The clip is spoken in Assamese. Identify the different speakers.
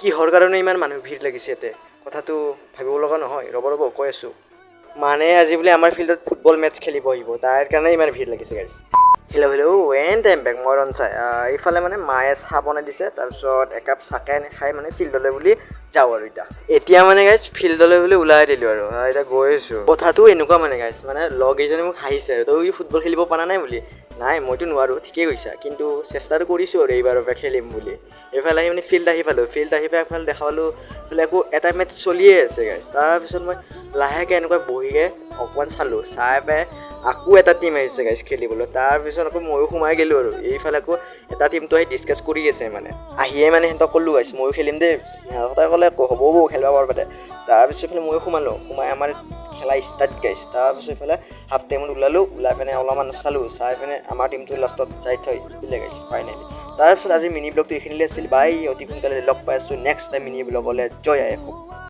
Speaker 1: কিহৰ কাৰণে ইমান মানুহ ভিৰ লাগিছে ইয়াতে, কথাটো ভাবিব লগা নহয়। ৰ'ব ৰ'ব, কৈ আছোঁ। মানে আজি বোলে আমাৰ ফিল্ডত ফুটবল মেটচ খেলিব আহিব, তাৰ কাৰণে ইমান ভিৰ লাগিছে guys. Hello hello and I'm back, মই ৰঞ্চাই। এইফালে মানে মায়ে চাহ বনাই দিছে। তাৰপিছত একাপ চাহকে খাই মানে ফিল্ডলৈ বুলি যাওঁ আৰু এতিয়া। এতিয়া মানে গাইজ, ফিল্ডলৈ বুলি ওলাই দিলোঁ আৰু এতিয়া গৈ আছোঁ। কথাটো এনেকুৱা মানে গাইজ, মানে লগ কেইজনে মোক হাঁহিছে আৰু তই ফুটবল খেলিব পৰা নাই বুলি। নাই, মইতো নোৱাৰোঁ, ঠিকেই কৈছা, কিন্তু চেষ্টাটো কৰিছোঁ আৰু এইবাৰৰ পৰা খেলিম বুলি। এইফালে আহি মানে ফিল্ড আহি পালোঁ। ফিল্ড আহি পাই এফালে দেখা পালোঁ, এইফালে আকৌ এটা মেটচ চলিয়ে আছে গাইজ। তাৰপিছত মই লাহেকৈ এনেকুৱা বহিকে অকণমান চালোঁ। চাই পাই আকৌ এটা টীম আহিছে গাইজ খেলিবলৈ। তাৰপিছত আকৌ ময়ো সোমাই গ'লোঁ আৰু এইফালে আকৌ এটা টীমটো আহি ডিছকাছ কৰি আছে। মানে আহিয়ে মানে সিহঁতক ক'লোঁ, গাইজ, ময়ো খেলিম দেই। সিহঁতে ক'লে, হ'ব হ'ব, খেলিব পাৰিবা দে। তাৰপিছত এইফালে ময়ো সোমালোঁ। সোমাই আমাৰ খেলা ষ্টাৰ্ট গাইজ। তাৰপিছত এইফালে হাফ টাইমত ওলালোঁ। ওলাই পিনে অলপমান চালোঁ। চাই পিনে আমাৰ টীমটো লাষ্টত যাই থৈ জিতিলে গাইজ, ফাইনেলি। তাৰপিছত আজি মিনি ব্লগটো এইখিনিলে আছিল। বাই, অতি সোনকালে লগ পাই আছোঁ নেক্সট টাইম মিনি ব্লগলৈ। জয় আই অসম।